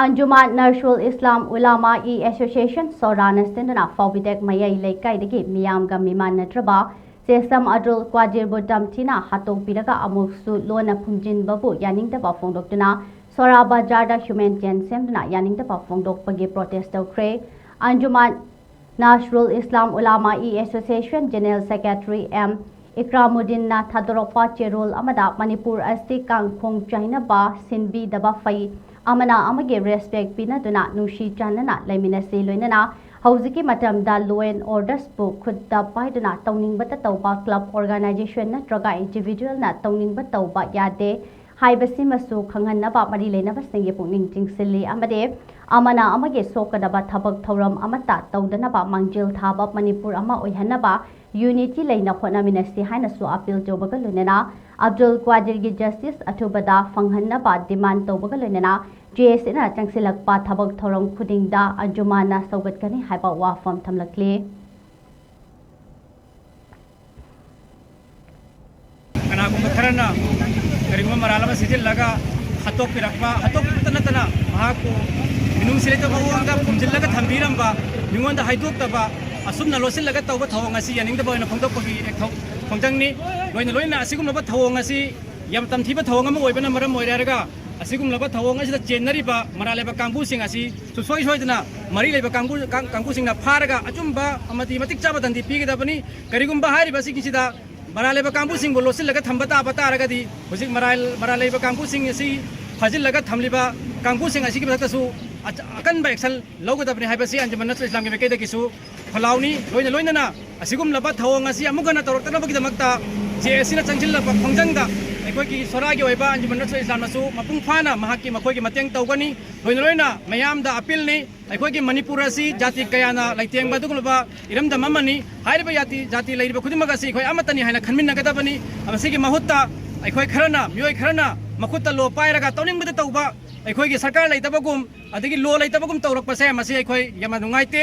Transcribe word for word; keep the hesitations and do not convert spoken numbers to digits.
ꯑꯟꯖꯨꯃꯥꯟ ꯅꯁꯔꯨꯜ ꯏꯁꯂꯥꯝ ꯎꯂꯥꯃꯥ E association ꯁꯣꯔꯥꯅ ꯁꯤꯟꯗꯨꯅ ꯐꯥꯎꯕꯤꯗꯦꯛ ꯃꯌꯥꯏ ꯂꯩꯀꯥꯏꯗꯒꯤ ꯃꯤꯌꯥꯝꯒ ꯃꯤꯃꯥꯟꯅꯗ꯭ꯔꯕ ꯁꯦꯁꯝ ꯑꯕꯗꯨꯜ ꯀ꯭ꯋꯥꯗꯤꯔꯕꯨ ꯇꯝꯊꯤꯅ ꯍꯥꯠꯇꯣꯛꯄꯤꯔꯒ ꯑꯃꯨꯛꯁꯨ ꯂꯣꯟꯅ ꯐꯨꯝꯖꯤꯟꯕꯕꯨ ꯌꯥꯅꯤꯡꯗꯕ ꯐꯣꯡꯗꯣꯛꯇꯨꯅ ꯁꯣꯔꯥ ꯕꯖꯥꯔꯗ ꯍ꯭ꯌꯨꯃꯦꯟ ꯆꯦꯟ ꯁꯦꯝꯗꯨꯅ ꯌꯥꯅꯤꯡꯗꯕ ꯐꯣꯡꯗꯣꯛꯄꯒꯤ ꯄ꯭ꯔꯣꯇꯦꯁ ꯇꯧꯈ꯭ꯔꯦ꯫ ꯑꯟꯖꯨꯃꯥꯟ ꯅꯁꯔꯨꯜ ꯏꯁꯂꯥꯝ ꯎꯂꯥꯃꯥ E association general secretary M ꯏꯀ꯭ꯔꯥꯃꯨꯗꯤꯟꯅ ꯊꯥꯗꯣꯔꯛꯄ ꯆꯦꯔꯣꯜ ꯑꯃꯗ ꯃꯅꯤꯄꯨꯔ ꯑꯁꯤ ꯀꯥꯡꯈꯣꯡ ꯆꯥꯏꯅꯕ ꯁꯤꯟꯕꯤꯗꯕ ꯐꯩ, ꯑꯃꯅ ꯑꯃꯒꯤ ꯔꯦꯁꯄꯦꯛ ꯄꯤꯅꯗꯨꯅ ꯅꯨꯡꯁꯤ ꯆꯥꯟꯅꯅ ꯂꯩꯃꯤꯟꯅꯁꯤ, ꯂꯣꯏꯅꯅ ꯍꯧꯖꯤꯛꯀꯤ ꯃꯇꯝꯗ ꯂꯣ ꯑꯦꯟ ꯑꯣꯔꯗꯔꯁꯄꯨ ꯈꯨꯠꯇ ꯄꯥꯏꯗꯨꯅ ꯇꯧꯅꯤꯡꯕꯇ ꯇꯧꯕ ꯀ꯭ꯂꯕ ꯑꯣꯔꯒꯅꯥꯏꯖꯦꯁꯟ ꯅꯠꯇ꯭ꯔꯒ ꯏꯟꯗꯤꯚꯤꯖꯨꯋꯦꯜꯅ ꯇꯧꯅꯤꯡꯕ ꯇꯧꯕ ꯌꯥꯗꯦ ꯍꯥꯏꯕꯁꯤꯃꯁꯨ ꯈꯪꯍꯟꯅꯕ ꯃꯔꯤ ꯂꯩꯅꯕꯁꯤꯡꯒꯤ ꯄꯨꯛꯅꯤꯡ ꯆꯤꯡꯁꯤꯜꯂꯤ ꯑꯃꯗꯤ ꯑꯃꯅ ꯑꯃꯒꯤ ꯁꯣꯛꯀꯗꯕ ꯊꯕꯛ ꯊꯧꯔꯝ ꯑꯃꯠꯇ ꯇꯧꯗꯅꯕ ꯃꯥꯡꯖꯤꯜ ꯊꯥꯕ ꯃꯅꯤꯄꯨꯔ ꯑꯃ ꯑꯣꯏꯍꯟꯅꯕ ꯌꯨꯅꯤꯇꯤ ꯂꯩꯅ ꯍꯣꯠꯅꯃꯤꯟꯅꯁꯤ ꯍꯥꯏꯅꯁꯨ ꯑꯄꯤꯜ ꯇꯧꯕꯒ ꯂꯣꯏꯅꯅ ꯑꯕꯗꯨꯜ ꯀ꯭ꯋꯥꯗꯤꯔꯒꯤ ꯖꯁꯇꯤꯁ ꯑꯊꯨꯕꯗ ꯐꯪꯍꯟꯅꯕ ꯗꯤꯃꯥꯟ ꯇꯧꯕꯒ ꯂꯣꯏꯅꯅ ꯖꯦ ꯑꯦ ꯁꯤꯅ ꯆꯪꯁꯤꯜꯂꯛꯄ ꯊꯕꯛ ꯊꯧꯔꯝ ꯈꯨꯗꯤꯡꯗ ꯑꯟꯖꯨꯃꯥꯟꯅ ꯁꯧꯒꯠꯀꯅꯤ ꯍꯥꯏꯕ ꯋꯥꯐꯝ ꯊꯝꯂꯛꯂꯤ꯫ ꯀꯅꯥꯒꯨꯝꯕ ꯈꯔꯅ ꯀꯔꯤꯒꯨꯝꯕ ꯃꯔꯥꯜ ꯑꯃ ꯁꯤꯖꯤꯜꯂꯒ ꯍꯥꯠꯇꯣꯛꯄꯤꯔꯛꯄ, ꯍꯥꯠꯇꯣꯛꯄꯇ ꯅꯠꯇꯅ ꯃꯍꯥꯛꯄꯨ ꯃꯤꯅꯨꯡꯁꯤ ꯂꯩꯇꯕ ꯃꯑꯣꯡꯗ ꯐꯨꯝꯖꯤꯜꯂꯒ ꯊꯝꯕꯤꯔꯝꯕ, ꯃꯤꯉꯣꯟꯗ ꯍꯥꯏꯗꯣꯛꯇꯕ, ꯑꯁꯨꯝꯅ ꯂꯣꯠꯁꯤꯜꯂꯒ ꯇꯧꯕ ꯊꯧꯑꯣꯡ ꯑꯁꯤ ꯌꯥꯅꯤꯡꯗꯕ ꯑꯣꯏꯅ ꯐꯣꯡꯗꯣꯛꯄꯒꯤ ꯈꯣꯡꯖꯪꯅꯤ꯫ ꯂꯣꯏꯅ ꯂꯣꯏꯅꯅ ꯑꯁꯤꯒꯨꯝꯂꯕ ꯊꯧꯑꯣꯡ ꯑꯁꯤ ꯌꯥꯝ ꯇꯝꯊꯤꯕ ꯊꯧꯑꯣꯡ ꯑꯃ ꯑꯣꯏꯕꯅ ꯃꯔꯝ ꯑꯣꯏꯔꯦ ꯍꯥꯏꯔꯒ ꯑꯁꯤꯒꯨꯝꯂꯕ ꯊꯧꯑꯣꯡ ꯑꯁꯤꯗ ꯆꯦꯟꯅꯔꯤꯕ ꯃꯔꯥꯜ ꯂꯩꯕ ꯀꯥꯡꯕꯨꯁꯤꯡ ꯑꯁꯤ ꯁꯨꯡꯁꯣꯏ ꯁꯣꯏꯗꯅ ꯃꯔꯤ ꯂꯩꯕ ꯀꯥꯡꯕꯨ, ꯀꯥꯡ-, ꯀꯥꯡꯕꯨꯁꯤꯡꯅ ꯐꯥꯔꯒ ꯑꯆꯨꯝꯕ ꯑꯃꯗꯤ ꯃꯇꯤꯛ ꯆꯥꯕ ꯗꯟꯗꯤ ꯄꯤꯒꯗꯕꯅꯤ꯫ ꯀꯔꯤꯒꯨꯝꯕ ꯍꯥꯏꯔꯤꯕꯁꯤꯡꯁꯤꯗ ꯃꯔꯥꯜ ꯂꯩꯕ ꯀꯥꯡꯕꯨꯁꯤꯡꯕꯨ ꯂꯣꯠꯁꯤꯜꯂꯒ ꯊꯝꯕ ꯇꯥꯕ ꯇꯥꯔꯒꯗꯤ ꯍꯧꯖꯤꯛ ꯃꯔꯥꯜ, ꯃꯔꯥꯜ ꯂꯩꯕ ꯀꯥꯡꯕꯨꯁꯤꯡ ꯑꯁꯤ ꯐꯥꯖꯤꯜꯂꯒ ꯊꯝꯂꯤꯕ ꯀꯥꯡꯕꯨꯁꯤꯡ ꯑꯁꯤꯒꯤ ꯃꯊꯛꯇꯁꯨ ꯑꯆ-, ꯑꯀꯟꯕ action ꯂꯧꯒꯗꯕꯅꯤ ꯍꯥꯏꯕꯁꯤ ꯑꯟꯖꯨꯃꯟ ꯅꯁꯔꯨꯜ ꯏꯁꯂꯥꯝꯒꯤ ꯃꯥꯏꯀꯩꯗꯒꯤꯁꯨ ꯈꯣꯜꯂꯥꯎꯅꯤ꯫ ꯂꯣꯏꯅ ꯂꯣꯏꯅꯅ ꯑꯁꯤꯒꯨꯝꯂꯕ ꯊꯧꯑꯣꯡ ꯑꯁꯤ ꯑꯃꯨꯛ ꯍꯟꯅ ꯇꯧꯔꯛꯇꯅꯕꯒꯤꯗꯃꯛꯇ ꯖꯦ ꯑꯦ ꯁꯤꯅ ꯆꯪꯁꯤꯜꯂꯛꯄ ꯈꯣꯡꯖꯪꯗ ꯑꯩꯈꯣꯏꯒꯤ ꯁꯣꯔꯥꯒꯤ ꯑꯣꯏꯕ ꯑꯟꯖꯨꯃꯟ ꯅꯁꯔꯨꯜ ꯏꯁꯂꯥꯝꯅꯁꯨ ꯃꯄꯨꯡ ꯐꯥꯅ ꯃꯍꯥꯛꯀꯤ, ꯃꯈꯣꯏꯒꯤ ꯃꯇꯦꯡ ꯇꯧꯒꯅꯤ꯫ ꯂꯣꯏꯅ ꯂꯣꯏꯅ ꯃꯌꯥꯝꯗ ꯑꯄꯤꯜꯅꯤ꯫ ꯑꯩꯈꯣꯏꯒꯤ ꯃꯅꯤꯄꯨꯔ ꯑꯁꯤ ꯖꯥꯇꯤ ꯀꯌꯥꯅ ꯂꯩꯇꯦꯡꯕ ꯑꯗꯨꯒꯨꯝꯂꯕ ꯏꯔꯝꯗꯝ ꯑꯃꯅꯤ꯫ ꯍꯥꯏꯔꯤꯕ ꯖꯥꯇꯤ, ꯖꯥꯇꯤ ꯂꯩꯔꯤꯕ ꯈꯨꯗꯤꯡꯃꯛ ꯑꯁꯤ ꯑꯩꯈꯣꯏ ꯑꯃꯠꯇꯅꯤ ꯍꯥꯏꯅ ꯈꯟꯃꯤꯟꯅꯒꯗꯕꯅꯤ꯫ ꯃꯁꯤꯒꯤ ꯃꯍꯨꯠꯇ ꯑꯩꯈꯣꯏ ꯈꯔꯅ, ꯃꯤꯑꯣꯏ ꯈꯔꯅ ꯃꯈꯨꯠꯇ ꯂꯣ ꯄꯥꯏꯔꯒ ꯇꯧꯅꯤꯡꯕꯗ ꯇꯧꯕ, ꯑꯩꯈꯣꯏꯒꯤ ꯁꯔꯀꯥꯔ ꯂꯩꯇꯕꯒꯨꯝ ꯑꯗꯒꯤ ꯂꯣ ꯂꯩꯇꯕꯒꯨꯝ ꯇꯧꯔꯛꯄꯁꯦ ꯃꯁꯤ ꯑꯩꯈꯣꯏ ꯌꯥꯝꯅ ꯅꯨꯡꯉꯥꯏꯇꯦ꯫